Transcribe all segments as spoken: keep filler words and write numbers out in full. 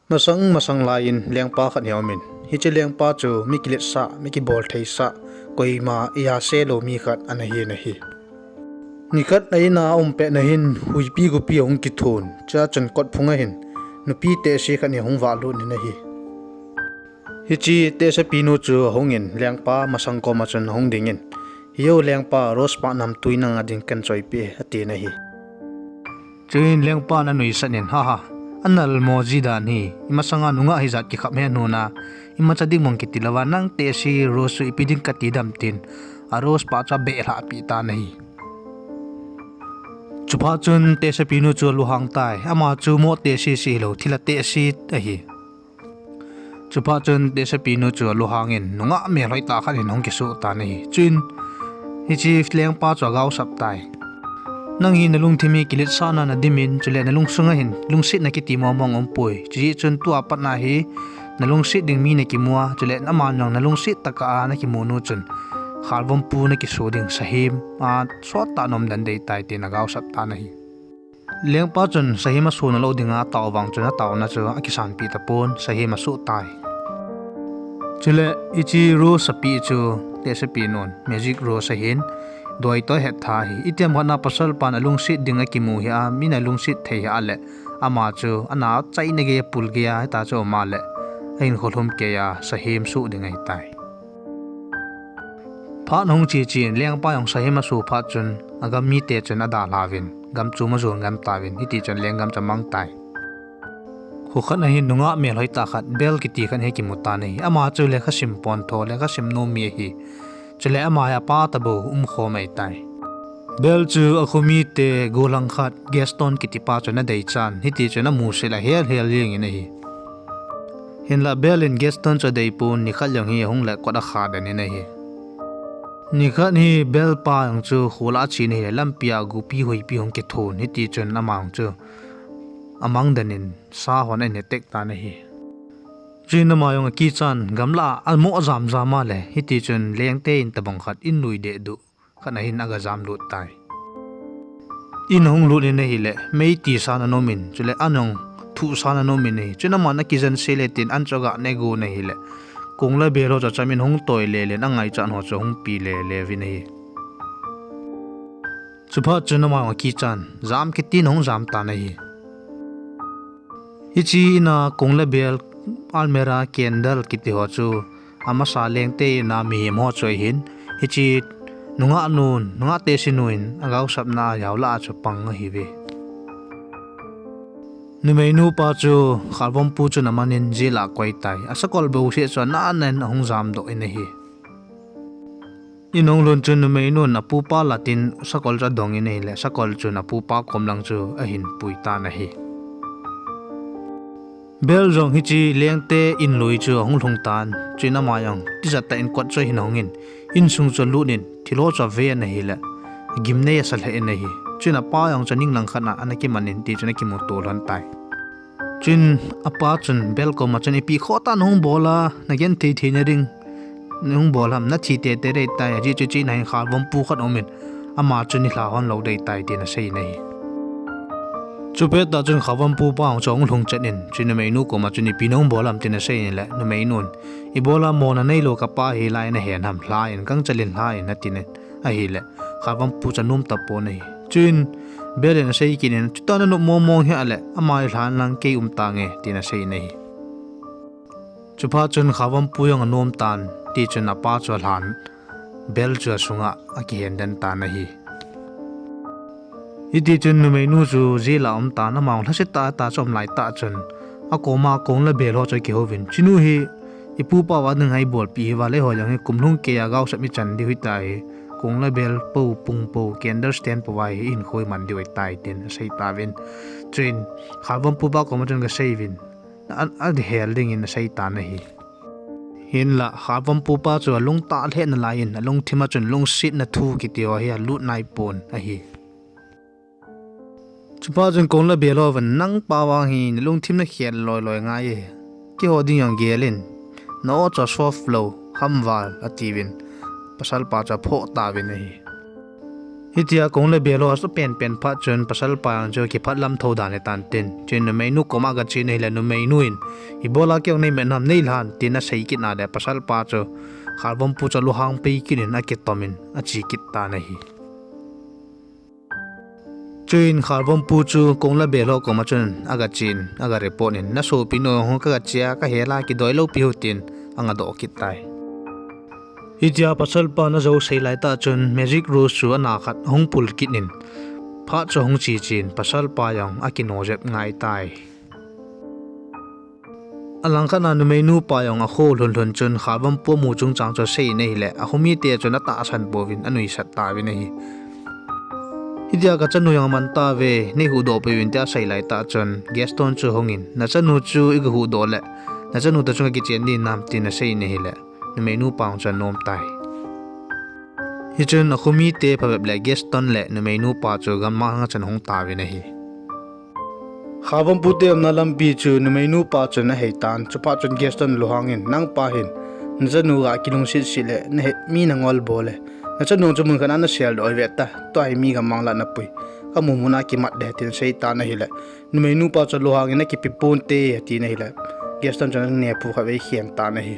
Masang masang laiyin lengpa khat hi aumin, hiche lengpa chu mi kiletsah, mi kiboltheisah, koima eihase lou mi khat ana hin ahi. Nikhat a in a aum petna hin huipi gopi ahung kithon, chua chun kotphung a hin nupi tehse khat hi ahung vahlut in ahi. Hiche tehsepinu chu ahungin lengpa masang koma chun ahung dingin, "Hiyo lengpa, Rose pah namtui nanga ding kahin choipeh e," atin ahi. Chuin lengpan anuisat in, "Haha, anal mo ji dan hi, imasanga nungah hijat kikhap he nuna, imacha ding mong kiti louva, nang tehse Rose chu ipi ding kati dem," tin a Rose pah chu abehlhah peh tan ahi. Chuphat chun tehsepinu chu alunghang tai, ama chu mo tehse seh hilou, thilha tehse ahi. Chuphat chun tehsepinu chu alunghangin nungah melhoi tah khat hin ahung kisoh tan ahi. Chuin hiche lengpa chu agaosap tai. "Nang hi nalungthim hi kiletsahna a nadimin, chule nalungsunga hin lungsetna kiti mong mong aumpoi. Chujeh chun tua pat a hi nalungset ding mi nakimu a, chule aman jong nalungset tah a nakimu nu chun khalvompu nakiso ding sahem a sottah naum den ding ahitai," tin agaosap tan ahi. Lengpa chun sahem asona lou dinga atao vang chun ataona chu akisanpeh tapon, sahem asoh tai. Chule hiche Rose apeh chu tehsepinun magic Rose ahin, doi toh ahet tha ahi. Itiham khat a pasalpan alungset ding akimu hia, min alungset thei hia leh, ama chu ana achaina geiya, apul geiya, hita chu aum a leh, ahinkho lhum keiya sahem soh ding ahitai. Phat ahung che chen, lengpa jong sahem aso phat chun agam mite chun adalhauvin, gam chu ajon ngen tauvin, hitichun lenggam chu amang tai. Kho khat a hin nungah melhoi tah khat, Belle kiti khat hi akimu tan ahi. Ama chu lekhasim pontho, lekhasim nom mi ahi. Chule ama hi apa tabou umkhom ahitai. Belle chu akhomite gollhang khat Gaston kitipa chun adeichan, hitichun amusit a ahel hel jengin ahi. Hinlah Belle in Gaston chu adeipon, nikhat jong hi ahung le kot akha den in ahi. Nikhat hi Belle pa jong chu kholah achen ahile, lampia gopi huipi hung kithon, hitichun ama jong chu amang den in sa hon ahin tek tan ahi. Chuin ama jong akichan, gamlah a amoh jam jam a le, hitichun lengte in tabang khat in lui dehduh khat a hin aga jamlut tai. In ahung lut in ahile, mei tisan ana umin, chule an jong thuhsan ana umin ahi. Chuin aman akijen sele tin an chu aga ne gon ahile, Kong le Belle ho chu achamin ahung toi lele in angaichat ho chu ahung pe lele uvin ahi. Chuphat chun ama jong akichan, jam kiti in ahung jam tan ahi. Hiche in a Kong le Belle, almirah, candle kiti ho chu amasa lengte in a mihem ho chu ahin, hiche nungah nun, nungah tehse nu in agaosapna a jaolah a chu pang ahiuve. Numeinu pa chu khalvompu chun amanin jail a akoi tai. Asakol bouseh chu anannan ahung jamdoh in ahi. In ahung lut chun numeinun apupa latin sakol chu adong in ahile, sakol chun apupa kom lang chu ahin pui tan ahi. Belle jong hiche lengte in lui chu ahung lhung tan, chuin ama jong tijat tah in kot chu ahin hongin, insung chu alut in, thilho chu aven ahile, agimnei asa lheh in ahi. Chuin apa jong chu aning langkhat a ana kiman in, tichun akimuto lhon tai. Chuin apa chun Belle koma chun, ipi khoh tah nahung bol a, nagenthei theina ding nahung bol ham, nathi teitei ding ahitai, ajeh chu hiche in a hin khalvompu khat aumin, ama chun eilha hon lou ding ahitai, tin asei in ahi. Chupet tah chun khalvompu pa jong chu ahung lhung chet in, chuin numeinu koma chun ipi nahung bol ham tin asei in ahile, numeinun, ibola mona neilou kapa hi lai nahen ham, lha in, gangchel in lha in, atin ahile, khalvompu chu anom tapon ahi. Chuin Belle in asei kit in, chuti nanop mong mong hih leh, ama eilha in lang kei um tange, tin asei in ahi. Chuphat chun khalvompu jong anom tan, tichun apa chu alhan, Belle chu asunga akihen den tan ahi. Hitichun numeinu chu jail a aum tan, ama jong lhasetah a chu aum laitah chun, akoma Kong le Belle ho chu akihouvin, chunu hi ipupa uva dinga ibolpeh hiuva, eiho jong hi kum lhung keiya gaosap ichan diu ahitai, Kong le Belle pou, pung pou, candle stand pouva hi ihinkho iman diu ahitai, tin asei tauvin. Chuin khalvompu pa koma chun gasei uvin, a, ahel dingin asei tan ahi. Hinlah khalvompu pa chu alungtah lheh nalaiyin, alungthim a chun lungsetna thu kiti ho hi alut naipon ahi. Chuphat chun Kong le Belle hovin, nang pa vang hi nalungthim nakhel loi loi ngai e. Keiho ding jong gel in, na-o chu asoft lou, hamval, atiuvin, pasalpa chu aphoh tauvin ahi. Hitia kong le bel ho aso penpen phat chun pasalpa jong chu kiphat lam tho dan ahitan tin. Chuin numeinu koma aga chen ahile numeinu in, "Ibola kei jong nei met nam nei lhan," tin asei kit na le pasalpa chu Khalvompu chu alunghang pei kit in akitom in ache kit tan ahi. Chuin Khalvompu chu kong le bel ho koma chun aga chen, aga report in, "Nasopi nu ho kaga che a, kahel a, kidoi lou pi ho," tin anga doh kit tai. Hitia pasalpan ajou sei lai tah chun Magic Rose chu ana khat ahung pul kit in, phat chu ahung che chen, pasalpa jong akino jep ngai tai. Alangkhat a numeinu pa jong akho lhun lhun chun Khalvompu amu chungchang chu asei in ahile, akho mite chun atahsan pouvin anuisat tauvin ahi. Hitia kachanu jong aman tauve, nei huhdoh peh uvin tia asei lai tah chun Gaston chu ahung in, "Nachanu chu iga huhdoh le, nachanu toh chun kakichen ding hinam?" tin asei in ahile, numeinu pa jong chu anom tai. Hichun akho mite phabep le Gaston le numeinu pa chu gammang langa chun ahung tauvin ahi. Khalvompu te umna lampi chu numeinu pa chun ahei tan, chuphat chun Gaston lunghang in, "Nang pa hin nachanu ga kilungset set le nahet mi nangol bol le, nachanu chu mun khat a nasel doh ve ta, tua hi mi gammang lah a napui, kamu mun a kimat de," tin asei tan ahile, numeinu pa chu lunghang in, "Akipe ponte," atin ahile, Gaston chun anephu khatvei akhen tan ahi.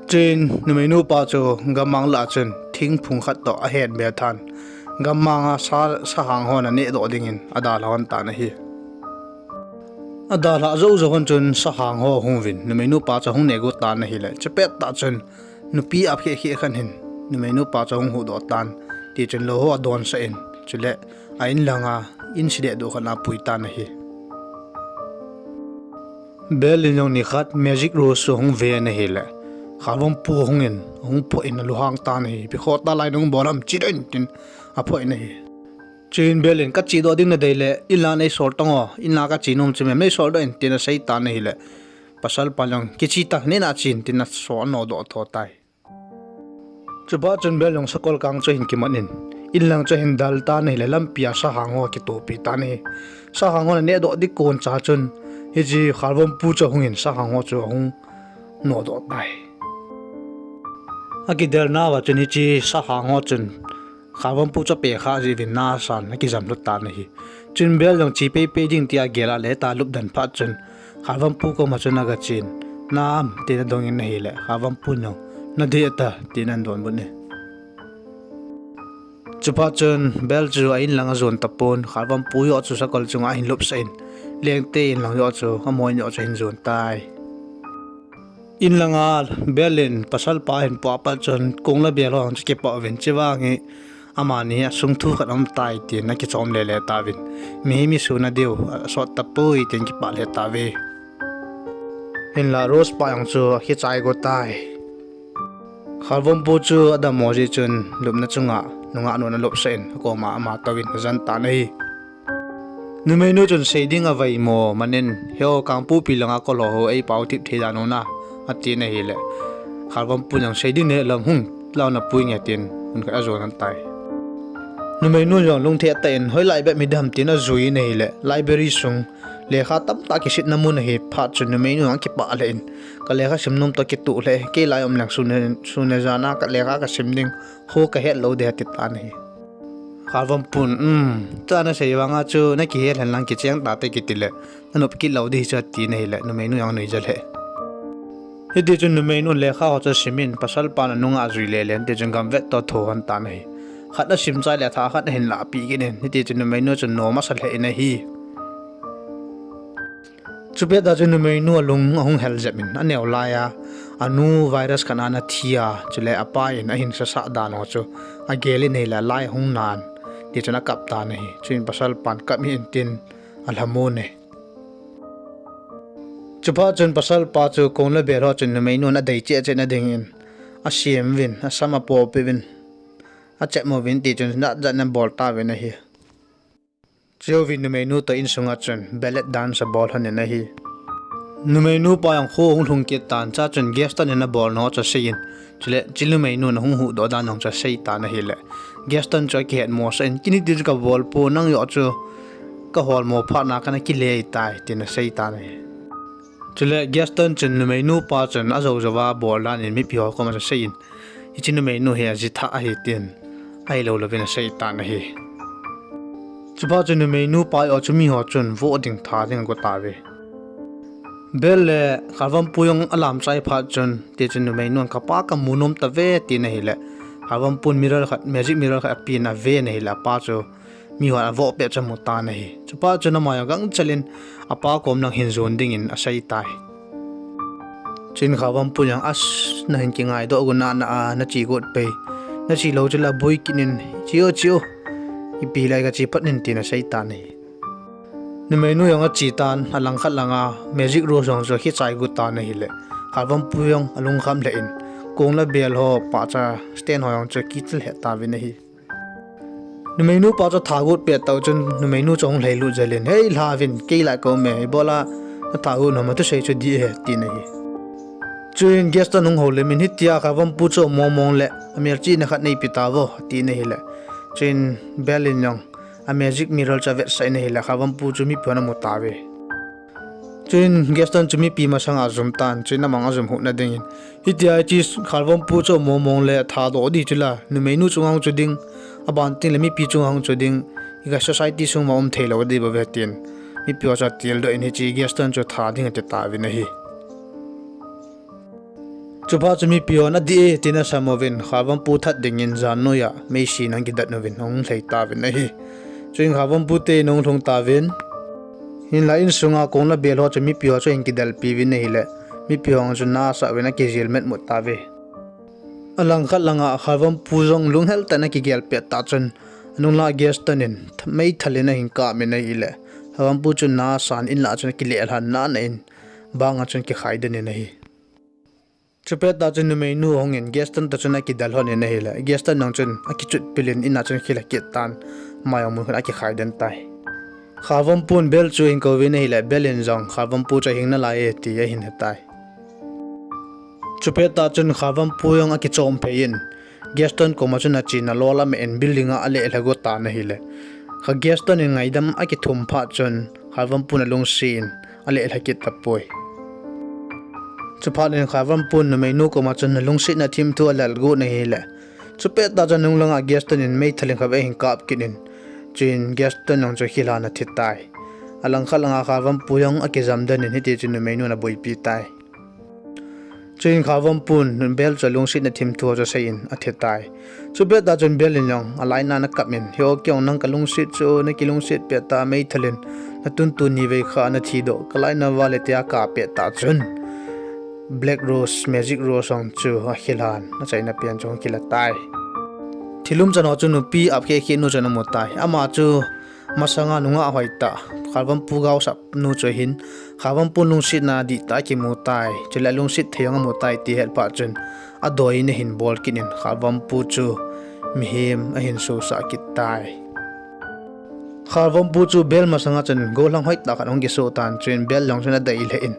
Chuin numeinu pa chu gammang lah a chun thingphung khat toh ahet be tan, gammang a sa, sahang hon aneh doh dingin adalha hon tan ahi. Adalhah jou jou hon chun sahang ho ahung uvin, numeinu pa chu ahung neh got tan ahile, chupet tah chun nupi apkheh kheh khat hin numeinu pa chu ahung huhdoh tan, tichun lou ho adonsah in, chule a-in langa in si dehduh khat a apui tan ahi. Belle in jong nikhat Magic Rose chu ahung ve in ahile, Khalvompu ahung in, ahung phoh in alunghang tan ahi. "Ipi khoh tah lai nahung bol ham, chedoh in," tin aphoh in ahi. Chuin Belle in, "Kachedoh ding nadei le, in lang neisol tan o, in lang kache nom chu mem, neisol doh in," tin asei tan ahile, pasalpan jong, "Kiche tan, neina chen," tin aso anodoh tho tai. Chuphat chun Belle jong sakol kang chu ahin kimat in, in lang chu ahin del tan ahile, lampi a sahang ho akitohpi tan ahi. Sahang hon aneh doh ding kon cha chun, hiche Khalvompu chu ahung in sahang ho chu ahung nodoh tai. Akidelnauva chun hiche sahang ho chun Khalvompu chu apeh kha jeh uvin na asan akijam lhu tan ahi. Chun Belle jong che peipei ding tia agel a le ta lupdan phat chun Khalvompu koma chun aga chen, "Nam?" tin adong in ahile, Khalvompun jong, "Nadei ta," tin adonbut e. Chuphat chun Belle chu a-in lang ajon tapon, Khalvompu joh chu sakol chunga ahin lupsah in, Lengte in lang joh chu, amaho in joh chu ahin jon tai. In langa Belle in pasalpa ahin puh a pat chun kong le bel ho jong chu akipah uvin, "Chevang hi amani hi asung thu khat aum tai," tin akichom lele tauvin, "Mi hi mi suna diu asot tapoi," tin akipah lheh tauve. Hinla Rose pa jong chu akichai got tai. Khalvompu chu adammo jeh chun lupna chunga nungah nun alupsah in, akoma ama touvin ajan tan ahi. Numeinu chun, "Sei ding avai mo, manin, heo Kangpokpi langa kol ho, eipao thip thei dan u na," atin ahile, Khalvompu jong, "Sei ding nahet lou ham, hung lao napui nge," tin hun khat ajon tan tai. Numeinu jong lungthim tah in, "Hoilai bep midam," tin ajui in ahile, library sung lekha tamtah kisimna mun ahi phat chun numeinu jong akipah lheh in, "Ka lekha sim nom toh kitoh lheh, kei lai um leng sun le, sun le jan a ka lekha kasim ding, kho kahet lou ding," ati tan ahi. Khalvompun, "Um, tua nasei vanga chu nakihet lhon lang kicheng tate kiti le, nanop kit lou ding hi chu," atin ahile, numeinu jong anuija lheh. Hitichun numeinun lekha ho chu asimin, pasalpan anungah ajui lele in, tichun gamvet toh atho lhon tan ahi. Khat asim chai le athah khat ahin lahpeh kit in, hitichun numeinu chu nom asa lheh in ahi. Chupet tah chun numeinu alung ahung hel jep in, aneo laiya anu virus khat a ana thi a, chule apa in ahin sasah dan ho chu agel in ahile, alai ahung nan, tichun akap tan ahi. Chuin pasalpan kap hih in tin alhamon e. Chuphat chun pasalpa chu kong le bel ho chun numeinun adei cheh cheh na dingin asem uvin, asam apopeh uvin, achep uvin, tichun jat jat in abol tauvin ahi. Chujouvin numeinu toh insunga chun ballet dance abol lhon in ahi. Numeinu pa jong kho ahung lhung kit tan, chua chun Gaston in abolna ho chu asei in, chule hiche numeinun ahung huhdoh dan jong chu asei tan ahile, Gaston chu akihet mosah in, "Ken hiti chu kabol poi, nang joh chu kaholmo phat na kana kile tai," tin asei tan ahi. Chule Gaston chun numeinu pa chun ajou jouva abol dan in mipi ho koma chu asei in, "Hiche numeinu hi ajitha ahi," tin ahilou louvin asei tan ahi. Chuphat chun numeinu pa ho chu miho chun voh ding tha ding ago tauve. Bel le Kharvampu jong alam chai phat chun, tichun numeinu in kapa kamu nom tave tin ahile, Kharvampun mirror khat, magic mirror khat apen aven ahile, apa chu miho avoh pet chu amu tan ahi. Chuphat chun ama jong gangchel in apa kom lang hin jon dingin asei tai. Chuin Kharvampu jong, as, nahin kingaidoh got nana a, nache got pei. Nache lou chu la boi kit in, che o, che o. Ipi lai kache phat in tin asei tan ahi. Numeinu jong ache tan, alangkhat langa magic rose jong chu akichai got tan ahile, Kharvampu jong alungkham lheh in, kong le bel ho pahcha stand ho jong chu akichil lheh tauvin ahi. Numeinu pa chu atha got pet tah chun numeinu chu ahung lhailut jel in, hei, lhauvin, kei lah kaum e, ibola natha got nom a, thusei chu dih e, tin ahi. Chuin Gaston ahung houlim in, hitia Kharvampu chu among mong le amelchihna khat neipe tauvo, tin ahile, chuin Bel in jong a magic mirror chu avetsah in ahile, Kharvampu chu mipi hon amu tauve. Chuin Gaston chu mipi masanga ajum tan, chuin amang ajum huhna dingin, hitia hiche Kharvampu chu among mong le athadoh ding chu la, numeinu chunga hung chu ding, aban tengle mipi chunga hung chu ding, iga society sunga um theilou ding bouve tin mipi ho chu atildoh in, hiche Gaston chu tha ding ati tauvin ahi. Chuphat chu mipi hon adih e tin asam uvin, Kharvampu that dingin jan noiya meisena hung kidat uvin ahung lhai tauvin ahi. Chuin Kharvampu te in ahung lhung tauvin, hinla insunga kong le bel ho chu mipi ho chu ahin kidelpi uvin ahile, mipi ho chu na asah uvin akijil metmut tauve. Alangkhat langa Kharvampu jong lunghel tah in akigel pet tah chun, anung langa Gaston in meithal in ahin kap in ahile, Kharvampu chu na asan in lah chun akilelhan nana in, banga chun akikhai den in ahi. Chupet tah chun numeinu ahung in Gaston toh chun akidel lhon in ahile, Gaston jong chun akichut pil in ina chun akhilha kit tan, ama jong mun khat in akikhai den tai. Kharvampun Bel chu ahin kouvin ahile, Bel in jong Kharvampu chu ahing nalai e ti ahin he tai. Chupet tah chun Kharvampu jong akichom phei in, Gaston koma chun achena lol ameh in building a alehlha got tan ahile, kha Gaston in ngaidam akithum phat chun Kharvampun alungset in alehlha kit tapoi. Chuphat in Kharvampun numeinu koma chun alungsetna thimthu alel got in ahile, chupet tah chun anung langa Gaston in meithal in khatvei ahin kap kit in, chuin Gaston jong chu akhilhan athi tai. Alangkhat langa Kharvampu jong akijam den in, hitichun numeinun aboipi tai. Chuin Kharvampun Bel chu alungsetna thimthu chu asei in athi tai. Chupet tah chun Bel in jong alainat in akap in, he o, kei jong nang kalungset chu, nakilungset pet tah meithal in natuntun nivei kha nathidoh, kalainat val le tia kap pet tah chun Black Rose, Magic Rose jong chu akhilhan, achaina pen chu ahung kila tai. Thilum chan ho chu nupi apkhe khe nu chu ana mu tai. Ama chu masanga nungah hoitah, Kharvampu gaosap nu chu ahin, Kharvampu lungsetna dihtah akimu tai. Chule lungset thei jong amu tai ti ahet phat chun, adoi in ahin bol kit in Kharvampu chu mihem ahin sosah kit tai. Kharvampu chu Bel masanga chun gollhang hoitah khat ahung kisoh tan, chuin Bel jong chun adei lheh in,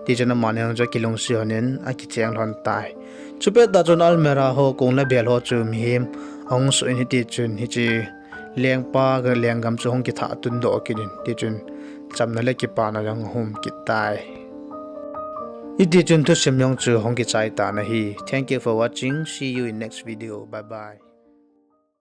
tichun amani jong chu akilungset lhon in akicheng lhon tai. Chupet tah chun almirah ho, kong le bel ho chu mihem ahung soh in, hitichun hiche lengpa lenggam chu ahung kithah tundoh kit in, tichun chamna le kipana jong ahum kit tai. Hitichun thusim jong chu ahung kichai tan ahi. Thank you for watching. See you in next video. Bye bye.